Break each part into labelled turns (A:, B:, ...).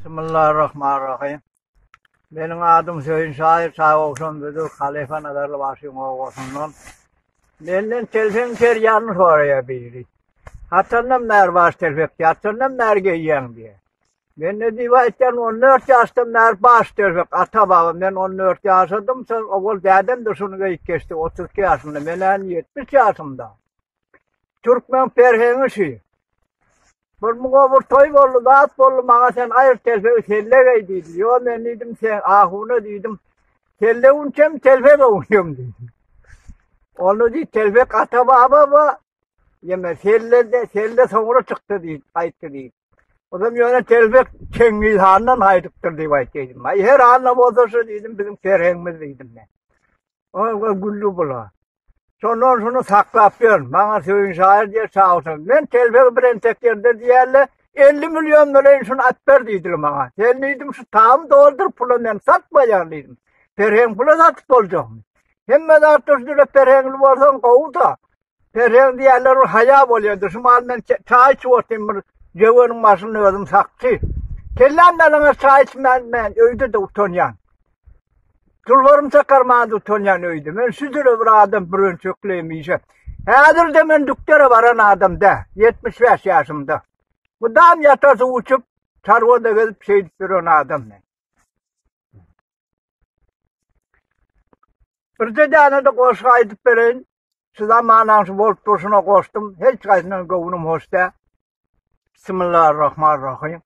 A: Bismillahirrahmanirrahim. Meniň adym Söýün şaýyr Çagowşan Büdür Halypa Nazarly bagşyň obasyndan. Menden telfeň serýanyny soraýar biri. Haçandan bäri baş telpek, haçandan bäri geýýäň diýýär. Men-de diýip aýtýan, 14 ýaşdan bäri baş telpek, ata-baba, men 14 ýaşadym, şol owal dädem-de şuny geýip geçdi, 32 ýaşynda, men-ä indi 70 ýaşymda. Türkmen perheňi şi. Bir muňa bir toý boldy, zat boldy, maňa sen aýyr telpegi selle geý diýdi. Ýo men diýdim, sen ahuna diýdim. Selle unçem telpek öwünýem diýdim. Onu diý telpek ata baba ba. Ýeme selle de selle soňra çykdy diýip aýtdy diýip. Ozam ýöne telpek Çengiz handan aýdypdyr diýip aýtdy. Aý her halda bolsa şu diýdim biziň perheňimiz diýdim men. Oňa güldi bula. Şondan şunu saklap ýör. Maňa Söýün şaýyr diýer çagşam. Men telpegi bir entek ýerde diýerler. 50 million bereýin şunu atyp ber diýdiler maňa. Sen diýdim şu tamy doldur pula men satmaýan diýdim. Perheň pula satyp boljakmy? Hemme zatda şu dile perheňli bolsaň gowy-da. Perheň diýerler bir haýa bolýardy. Şu mal men çaý içip otyryn bir jöweniň başynda özüm sakçy. Kelläm ýalaňaç çaý içmän men öýde-de utanýan. Tulbarym çakarman utanýan öýde. Men şu jüre bir adam bürençekleýim işe. Häzir-de men dükdere baran adam dä. 75 ýaşymda. Mydam ýata suw içip, çarwada gezip şeýdip ýören adam men. Birje däne-de goşgy aýdyp bereýin. Şu zamanaň şu bolup durşuna goşdum. Hiç haýsyndan göwnüm hoş dä. Bismillahirrahmanirrahim.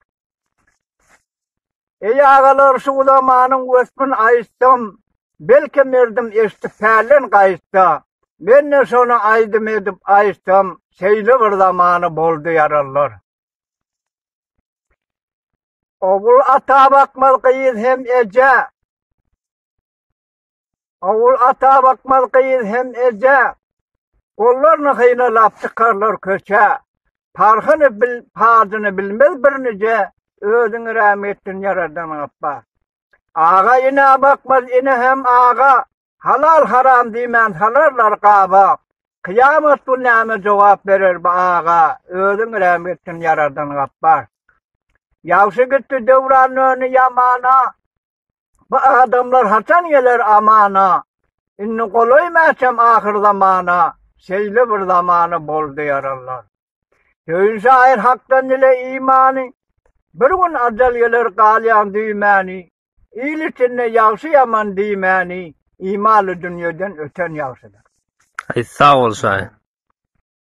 A: Eý agalar şu zamanyň wespin aýtsam, belki merdim eşdip pälden gaýtsa, men-de şony aýdym edip aýtsam, şeýle bir zamany boldy ýarallar. Ogul ata bakmaz gyz hem eje. Ogul ata bakmaz gyz hem eje, Gollaryny hynalap çykarlar köçä. Parhyny bil, pajyny bilmez birnije, Özüňi räm etsin Ýaradan Gapbar. Aga ine bakmaz ine hem aga, Halal-haram diýmän salarlar gaba. Kyýamat gün näme jogap berer bu aga, Özüňi räm etsin Ýaradan Gapbar. Ýagşy gitdi döwran döndi ýamana, Bu adamlar haçan geler amana? Indi golaý mäçem ahyr zamana, Şeýle bir zamana boldy ýarallar. Söýün şaýyr hakdan dile imany, Bir gün ajal geler galýaň düýmäni, Il içinde ýagşy-ýaman diýmäni, Imanly dünýeden öten ýagşydyr.
B: Aý sag bol şaýyr.